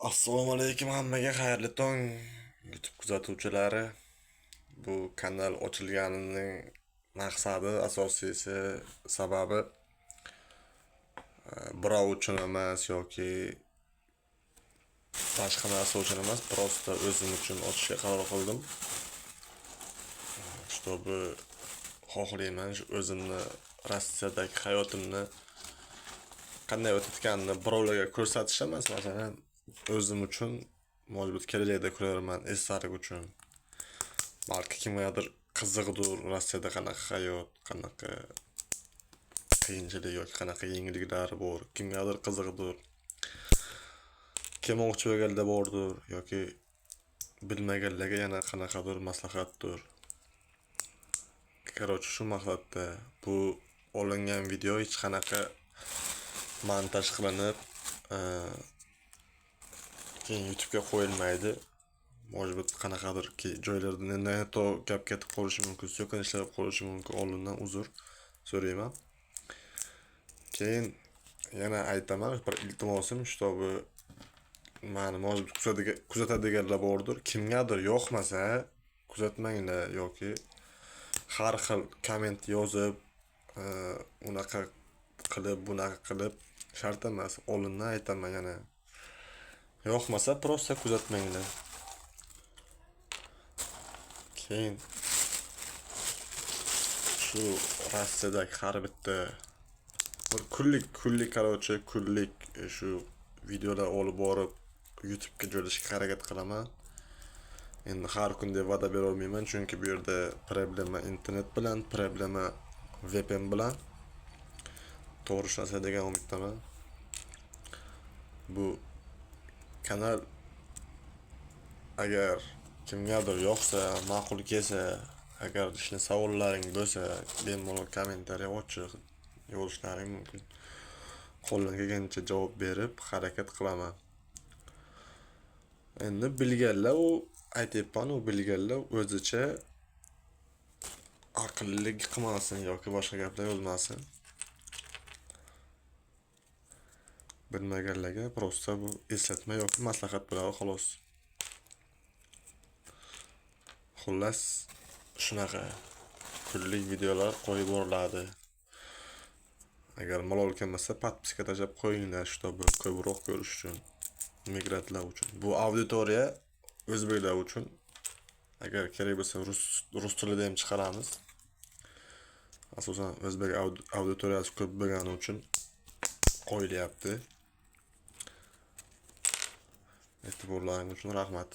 Assalomu alaykum hammaga, xayrli tong YouTube kuzatuvchilari. Bu kanal ochilganining maqsadi, asosiysi sababi birov uchun emas yoki boshqa narsa uchun emas, просто o'zim uchun ochishga qaror qildim. Чтобы xohlayman shu o'zimni Rossiyadagi hayotimni qanday o'tayotganini birovlarga ko'rsatish emas, masalan, o'zim uchun, может быть, kelajakda ko'rarman esdalik uchun. Balki kimgadir qiziqdir Rossiyada qanaqa hayot, qanaqa qiyinchilik yoki qanaqa yengilliklari bor, kimgadir qiziqdir. Kelmoqchi bo'lganlar bordir yoki bilmaganlarga yana qanaqadir maslahatdir. Короче, shu maqsadda bu olingan video hech qanaqa montaj qilinib, keyin YouTube'ga qo'yilmaydi. Может быть, qanaqadir joylarda не то gap ketib qolishi mumkin, so'kinishlar bo'lib qolishi mumkin. Oldindan uzr so'rayman. Keyin yana aytaman, bir iltimosim, чтобы mani, может быть, kuzatadiganlar bordir. Kimgadir yoqmasa, kuzatmanglar yoki har xil komment yozib, unaqa qilib, bunaqa qilib shart emas. Oldindan aytaman yana. Yoqmasa, просто kuzatmanglar. Keyin shu Rossiyadagi har bitta bir kunlik, короче, kunlik shu videolar olib borib YouTube'ga joylashga harakat qilaman. Endi har kun deb va'da bera olmayman, chunki bu yerda problema internet bilan, problema VPN bilan. To'g'ri ishlasa degan umiddaman. Bu kanal agar kimgadir yoqsa, ma'qul kelsa, agar ishni savollaring bo'lsa, bemalol kommentariya ochiq yozishlaring mumkin. Qo'ldan kelgancha javob berib harakat qilaman. Endi bilganlar, u aytyapman, u bilganlar o'zicha aqllilik qilmasin yoki boshqa gaplar yozmasin. Bilmaganlarga просто bu eslatma yoki maslahat bo'ladi xolos. Xullas, shunaqa kunlik videolar qo'yib boriladi. Agar malol kelmasa, подписка tashlab qo'yinglar, чтобы ko'proq ko'rish uchun, migrantlar uchun. Bu auditoriya o'zbeklar uchun. Agar kerak bo'lsa, rus tilida ham chiqaramiz. Asosan o'zbek auditoriyasi ko'p bo'lgani uchun qo'yilyapti. E'tiborlaring uchun rahmat.